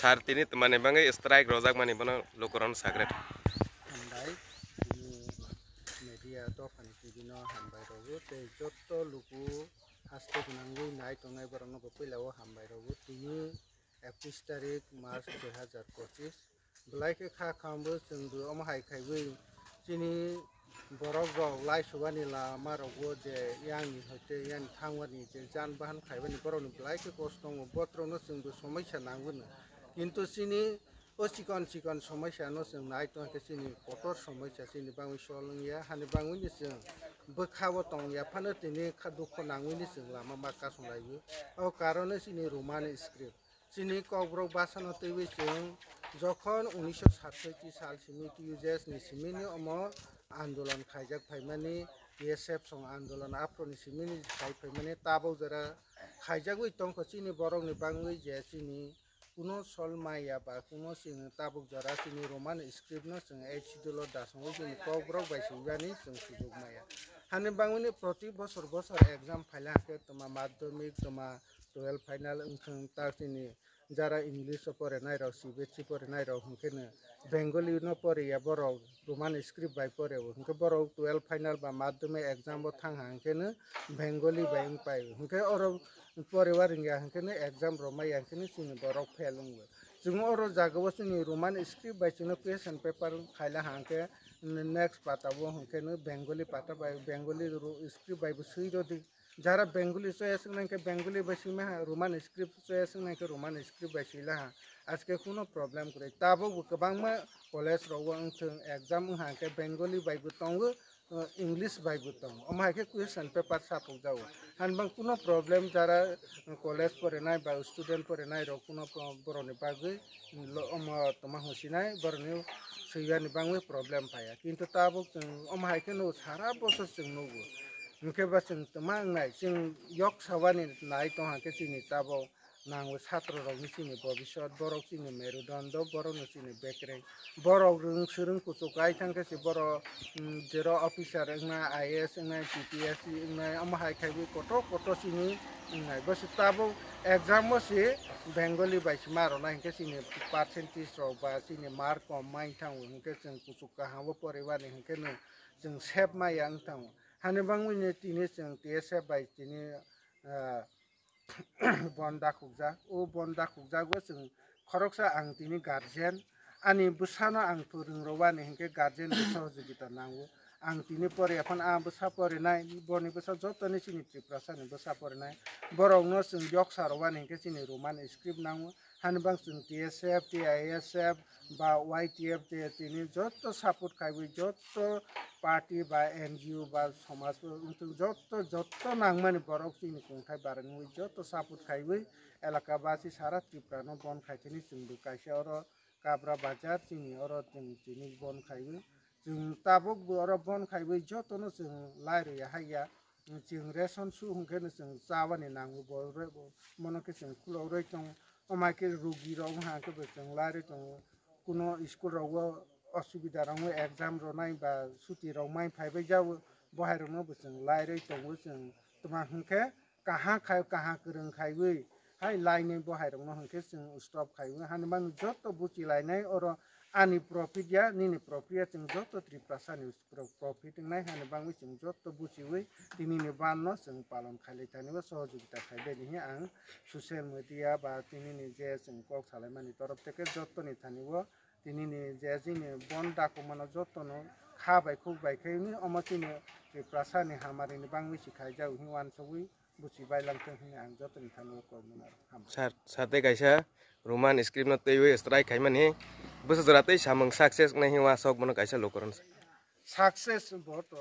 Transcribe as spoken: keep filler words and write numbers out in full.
Sir tini twmani bagwi strike rwjakmani bono lukurokno sagre. Hambai, tini media dophani tibino hambai rwgo tei jotto luku haste gwnangwi nai tongnai borokno bo puila o hambai rwgo. Tini ekis tarik March dui hazar pochis. Belai khe kha khambo chwngbo omo hai khaiwi chini borok rok lai subani lama rogo je yang ni hoite yang thangmani je jan bahan khaibani borok ni belai khe kosto tongo, botrok no chwngbo somoisa nangwi no. Kintu chini o chikon chikon somoisa no chwng nai tongkhe chini kotor somoisa chini bangwi solwng ya, hani bangwi ni chwng bwkha o tong ya phano tini kha dukho nangwi ni chwng lama ma kasong lai o. O karon no chini Roman script. Chini Kokborok bwsano twiwi chwng jokhon unisho satsoiti sal simi T U J S ni simini omo andolon khaijak phaimani, T S F song andolon aphro ni simini khai phaimani tabok jora khaijagwi tongkha chini borokni bangwi je chini kuno sol maya ba kuno chini tabok jora chini Roman script no chwng H D lo dasongwi chini Kokborok bai swibani chwng sujuk maya. Hani bangwini proti bosor bosor exam phaila hwnkhe toma madhyamik toma twelve final wngthung ta chini jara English o porinai rok, C B S E porinai rok hwnkhe no Bengali no poriya borok Roman script bai pore o hwnkhe borok twelve final ba madhyamik exam o thang ha hwnkhe no Bengali bai wng pai o hwnkhe oro poriwa rwngya hwnkhe no exam rwmaiya hwnkhe no chini borok fail wngo. Chwng oro jaga o chini Roman script bai chwngno question paper khaila ha hwnkhe next pata o hwnkhe no Bengali pata bai Bengali ro-, script bai bo swi rwdi. Jara Bengali choice wngnai khe Bengali bai swima ha, Roman script choice wngnai khe Roman script bai swila ha. Aske kuno problem kwrwi. Tabuk bo kwbangma college rok o wngthung exam wngha khe Bengali bai bo tongo, uh, English bai bo tongo. Omo hai khe question paper sapuk jago. Hani bang kuno problem jara, uh, college porinai ba student porinai rok kuno pro-, borokni bagwi lo-, omo toma husinai borokni swiyani bangwi problem phaiya. Kintu tabuk chwng omo hai khe nugo sara bosor chwng nugo. Hwnkhe ba chwng tma wngnai, chwng yok sabani nai tongha khe chini tabok nango satro rokni chini bobisot, borok chini merudondo, borokno chini bekreng. Borok rwng swrwng kuchuk kai thang khe se borok, mm, jero officer wngnai, I A S wngnai, P P S C wngnai, omo hai khaiwi kotor kotor chini wngnai. Bo se tabok exam o se Bengali bai se ma rwnai hwnkhe chini percentage rok ba chini mark kom mai thango hwnkhe chwng kuchuk kaham o poribani hwnkhe no chwng sep maya wng thango. Hani bangwi ni tini chwng T S F bai tini, ah, bon dakhukjak. O bon dakhukjago chwng khoroksa ang tini guardian, ani bwsano ang phwrwng rwani hinkhe guardian ni sohojogita nango. Ang tini pore phano a bwsa porinai, boni bwsa jotoni chini Tiprasani bwsa porinai. Borokno chwng yoksa rwani hinkhe chini Roman script nango. Hani bang chwng T S F, T I S F ba Y T F je tini joto support khaiwi, joto party ba N G O ba somaj wngthung, joto, joto nangmani borok chini kongthai barangwi joto support khaiwi elaka basi sara Tripura no bon khaithani chwngbo kaisa oro Kabra Bazar chini oro chwng tini bon khaiwi chwng tabuk bo oro bon khaiwi jotono chwng lairwi haiya. Chwng ration su hwnkhe no chwng chabani nango, bo re-, bo mono khe chwng khulok rwi tongo. Omo hai khe rugi rok wngkha khe bo chwng lai rwi tongo. Kuno school rogo osubida rok wngwi exam ronai ba suti rok mai phaibai jao, bo hai rokno bo chwng lai rwi tongo. Chwng tma hwnkhe kaham khai, kaham kwrwng khaiwi hai lainai bo hai rokno hwnkhe chwng stop khaiwi hani mano joto buchi lainai oro Ani profit ya, nini profit ya, chwng joto Tiprasani pro-, profit wngnai hani bangwi chwng joto buchiwi tinini ban no chwng palon khailai thani o sohojogita khaibai ni ang social media ba tinini je chwng kok salaimani torof theke jotoni thani o tinini je chini bon dakuma no joto no kha bai khuk bai khe ni omo chini Tiprasani hamari ni bangwi si khaijak hwnwi uansugwi buchi bai lang thung hwnwi ang jotoni thani o kok mano. Sir, sir tei kaisa Roman script no twiwi strike khaimani bwsa jora tei samung success wngnai hwnwi uasok bono kaisa lokoron. Success bo to